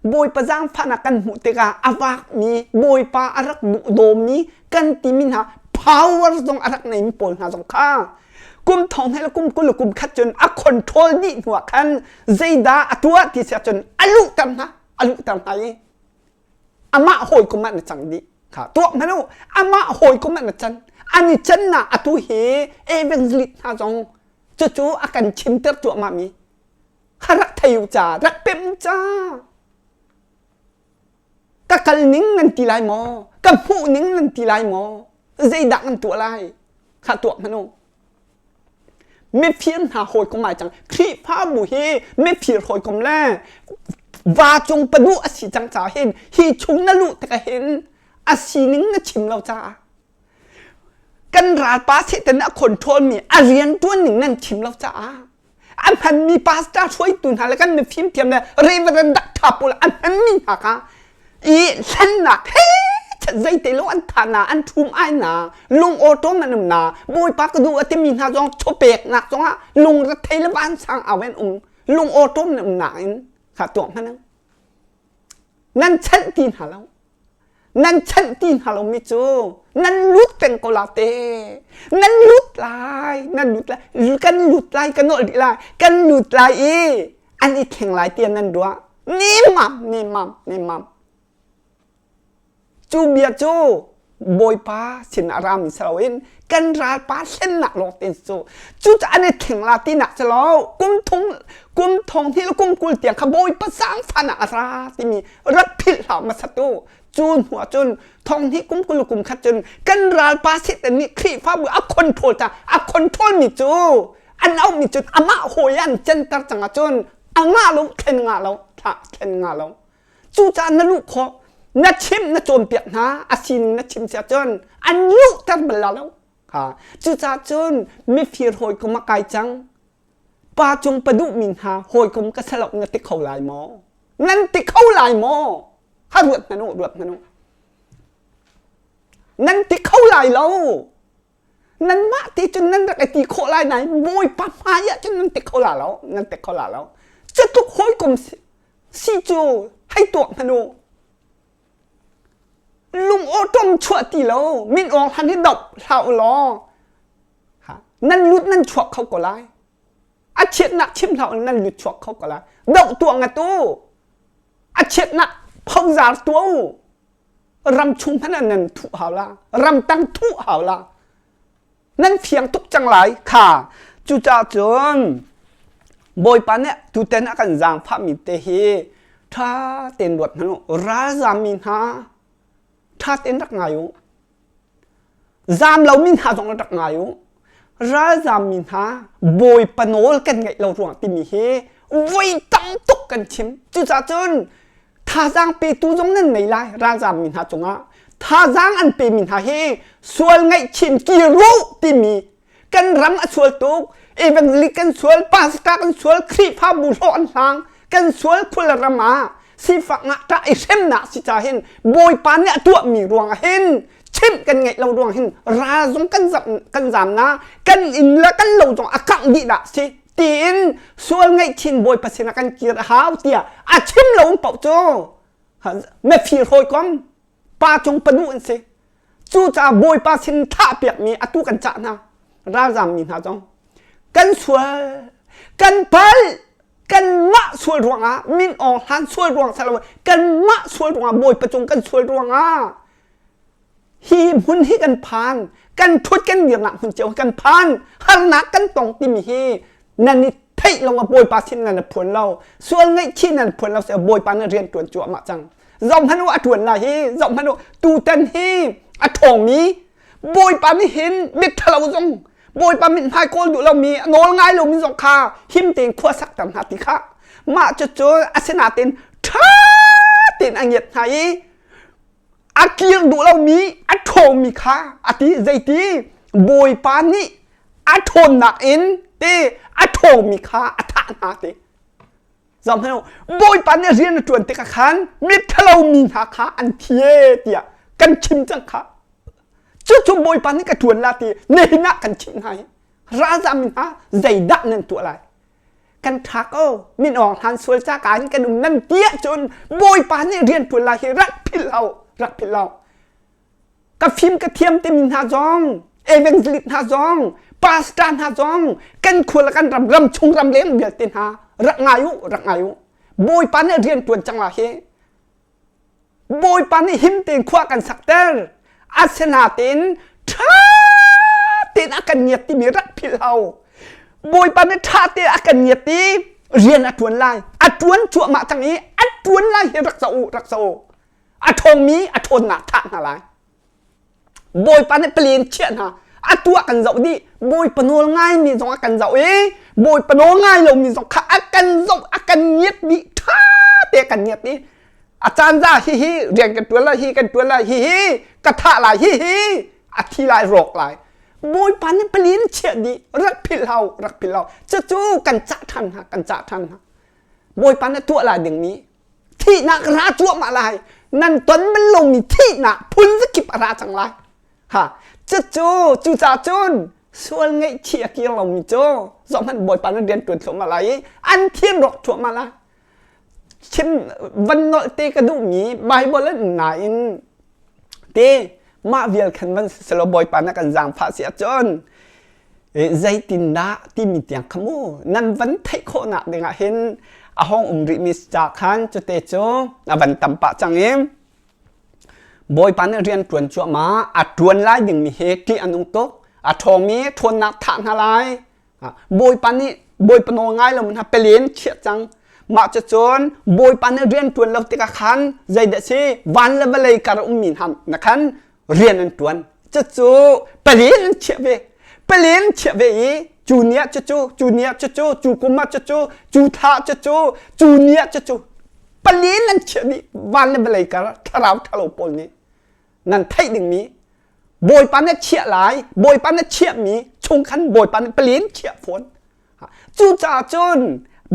Bawipa zaangfahnak kan hmuh tikah a vakmi Bawipa a rak duhdawmi kan timi hna power zong a rak neimi pawl hna zong kha kum thong hnih le kum 20 le kum khat cun a control dih hnuah khan zeidah a tuah ti si ahcun a luhter hna a luhter hna i amah hawikom ah na cang dih kha tuah hmanh u amah hawikom ah na can an i cannak atu hi evangelist hna zong Cucu a kan chimter cuahmahmi kha rak thei u ca, rak pemh u ca. Ka kal ning nan ti lai maw? Ka hmuh ning nan ti lai maw? Zeidah nan tuah lai? Kha tuah hmanh u. Mifir hna hawikom ai cang. Khrihfabu hi mifir hawikom le va cung paduh a si cang caah hin hi chung na luh tikah hin a sining na chim lo caah Kan ralpa Satan a control mi a rianṭuan ning nan chim lo caah a hmanmi pastor hruaitu hna le kan mifim thiam le reverend doctor pawl a hmanmi hna kha i hlennak he zeite lo an tha na an ṭhum ai na lung awṭawm an um na bawipa ka duh a timi hna zong chawpeknak zongah lung rethei le vansang au an um lung awṭawm an um nain kha tuah hmanh nan chanh ti hna lo Nan chanh ti hna lomi cu nan lut peng ko la te. Nan lut lai, nan lut lai, kan lut lai, ka nolh dih lai, kan lut lai i an i thleng lai tiah nan ruah. Nemam, nemam, nemam. Cu bia cu Bawipa sin ah rami si loin kan ralpa hlennak lawng te cu cucaah an i thleng la tinak si lo kum thong kum thong hnih le kum 20 tiang kha Bawipa zaangfahnak a ra timi rak philh hlah hmasat u cu hnu ah cun thong hnih kum 20 kum khat cun kan ralpa Satan nih Khrihfabu a control ta a control mi cu an auh mi cu amah hawi an canter cang ahcun a ngah lo thlen ngah lo thlah thlen ngah lo Cucaah na luh khawh, na chimh na cawnpiak hna, a sining na chim si ahcun an luhter bal la lo. Ha. Cucaah cun mifir hawikom a kai cang. Pa cung pa duhmi hna hawikom ka saloh na ti kho lai maw? Nan ti kho lai maw? Ha ruat hmanh u, ruat hmanh u. Nan ti kho lai lo. Nanmah ti cun nan rak i ti khawh lai nain Bawipa hmai ah cun nan ti kho la lo, nan ti kho la lo. Cutluk hawikom si cu hei tuak hmanh u. Lung awṭom chuah ti lo, min awng hlan hi doh hlah u law nan lut nan chuak kho ko lai. A chiatnak chim hlah u nan lut chuak kho ko lai. Doh tuah ngat u. A chiatnak phozar tuah u. Ram chung hmanh ah nan thuh hau la ramtang thuh hau la nan fiang tuk cang lai kha cucaah cun Bawipa nih tuten a kan zaangfahmi te hi ṭha tein ruat hmanh u ralzammi hna ṭha tein rak ngai u Zaam lomi hna zong rak ngai u. Ralzaammi hna Bawipa nawl kan ngeih lo ruang timi hi voi tam tuk kan chim. Cucaah cun thazaang petu zong nan nei lai ralzaammi hna cungah. Thazaang an pemi hna hi sual ngaihchin kir u timi kan ram a sual tuk evangelic kan sual pastor kan sual khrihfabu hlawh an hlang kan sual khul ram ah sifak ngahṭah i hremnak si ca hin bawipa nih a tuahmi ruangah hin chimh kan ngeih lo ruang hin ral zong kan zam kan zam na kan inn le kan lo zong a kangh dih dah si tiin sual ngaihchin bawipa sinah kan kir a hau tiah a chim lo paoh cu mafir hawikom pa cung panu an si Cucaah Bawipa sin thahpiakmi atu kan cah hna ralzammi hna zong kan sual kan palh. Kanmah sual ruangah Min Aung Hlaing sual ruang si lo kanmah sual ruangah Bawipa cung kan sual ruangah hi hmun hi kan phan kan thut kan dirnak hmun cio kan phan harnak kan tong timi hi nan i theih lo Bawipa sin nan i phuan lo sual ngaihchih nan phuan lo Bawipa na rian tuan cuahmah cang zoh hmanh u a tuan lai hi zoh hmanh u tutan hi a ṭhawngmi Bawipa nih hin mitthalo zong Bawipa mithmai kawl duh lomi a nawl ngai lomi zong kha him tein khua sakter hna ti kha mah cucu asinain ṭha tein a ngiat hna i a kir duh lomi a ṭhawngmi kha a ti zeiti Bawipa nih a ṭhawnnak in te a ṭhawngmi kha a thah hna ti Zohhmanh Bawipa nih rian a ṭuan tikah khan miṭhalo mi hna kha an thi e tiah kan chim cang kha. Cucu Bawipa nih ka ṭuan la ti nihin ah kan chimh hna hi. Ralzam mi hna zeidah nan tuah lai? Kan ṭha ko min awng hlan sual ca ka in kan um nan ti ahcun Bawipa nih rian ṭuan lai hi rak philh lo, rak philh lo. Ka fim ka thiam timi hna zong evangelist hna zong pastor hna zong kan khua le kan ram ram chung ram leng vialte hna rak ngai u rak ngai u Bawipa nih rian tuan cang la hi Bawipa nih him tein khua kan sakter asinain ṭha tein a kan ngiat timi rak philh hau Bawipa nih ṭha tein a kan ngiat i rian a ṭuan lai a ṭuan cuahmah cang i a ṭuan lai hi rak zoh u rak zoh u a ṭhawngmi a ṭhawnnak thah hna lai Bawipa nih palen chiah hna a tuah kan zoh dih Bawipa nawl ngaimi zong a kan zoh i Bawipa nawl ngai lomi zong kha a kan zoh a kan ngiat dih ṭha te a kan ngiat i a caan za hi hi rian kan ṭuan lai hi kan ṭuan lai hi hi ka thah lai hi hi a thi lai rawk lai Bawipa nih palen chiah dih rak philh hau rak philh hau cucu kan cah ṭhan hna kan cah ṭhan hna Bawipa nih tuah lai dingmi Thihnak ra cuahmah lai. Nan ton bal lomi thihnak phun zakip a ra cang lai. Ha, cucu cucaah cun sual ngaihchih a kir lomi cu zohhmanh Bawipa nan rian ṭuan thluahmah lai i an thian rawk thluahmah lai. Chim van nolh te ka duhmi Bible an nain te mah vial khan van selaw Bawipa na kan zaangfah si ahcun zeitindah timi tiang kha mu nan van theih khawhnak dingah hin a hong um rihmi ca khan cute cu a van tam pah cang i Bawipa nih rian ṭuan cuahmah a ṭuan lai dingmi hi ṭih a nung tuk a ṭhawngmi ṭhawnnak thah hna lai Bawipa nih Bawipa nawl ngai lo hna pelen chiah cang mah cucun Bawipa nih rian ṭuan lo tikah khan zeidah si van le vawlei kar ummi hna na khan rian an ṭuan cucu palen an chiah ve palen chiah ve i cu ni ah cucu cu ni ah cucu cu kum ah cucu cu thla cucu cu ni ah cucu palen an chiah dih van le vawlei kar thlarau ṭhalo pawl nih nan theih dingmi Bawipa nih chiah lai Bawipa nih chiahmi chung khan Bawipa nih palen chiah fawn Cucaah cun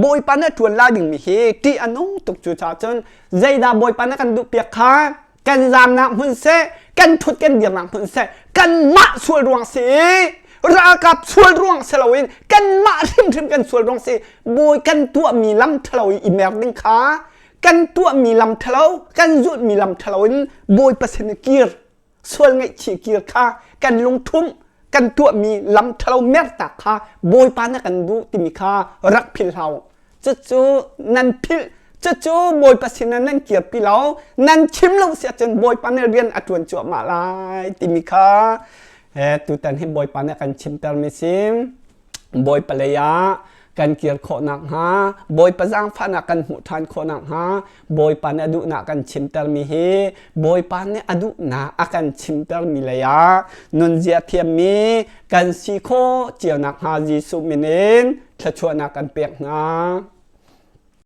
Bawipa nih a ṭuan lai dingmi hi ṭih a nung tuk cucaah cun zeidah Bawipa nih kan duhpiak kha kan zamnak hmun seh kan ṭhut kan dirnak hmun seh kanmah sual ruang si i ralkap sual ruang si loin kanmah hrimhrim kan sual ruang si Bawi kan tuahmi lam ṭhalo i i mer ding kha kan tuahmi lam ṭhalo kan zulhmi lam ṭhalo in Bawipa sin i kir sual ngaihchih kir kha kan lungthumh kan tuahmi lam ṭhalo mertak kha Bawipa na kan duh timi kha rak philh hlah u. Cucu nan philh cucu Bawipa sinah nan kirpi lo nan chim lo si ahcun Bawipa nih rian a ṭuan cuahmah lai timi kha tutan hi Bawipa nih a kan chimtermi si. Bawipa lei ah kan kir khawh nakhnga Bawipa zaangfahnak kan hmuh ṭhan khawh nakhnga Bawipa nih a duhnak kan chimtermi hi Bawipa nih a duhnak a kan chimtermi lei ah nunzia thiammi kan si khawh cio nakhnga Jesuh min in thluachuahnak kan pek hna.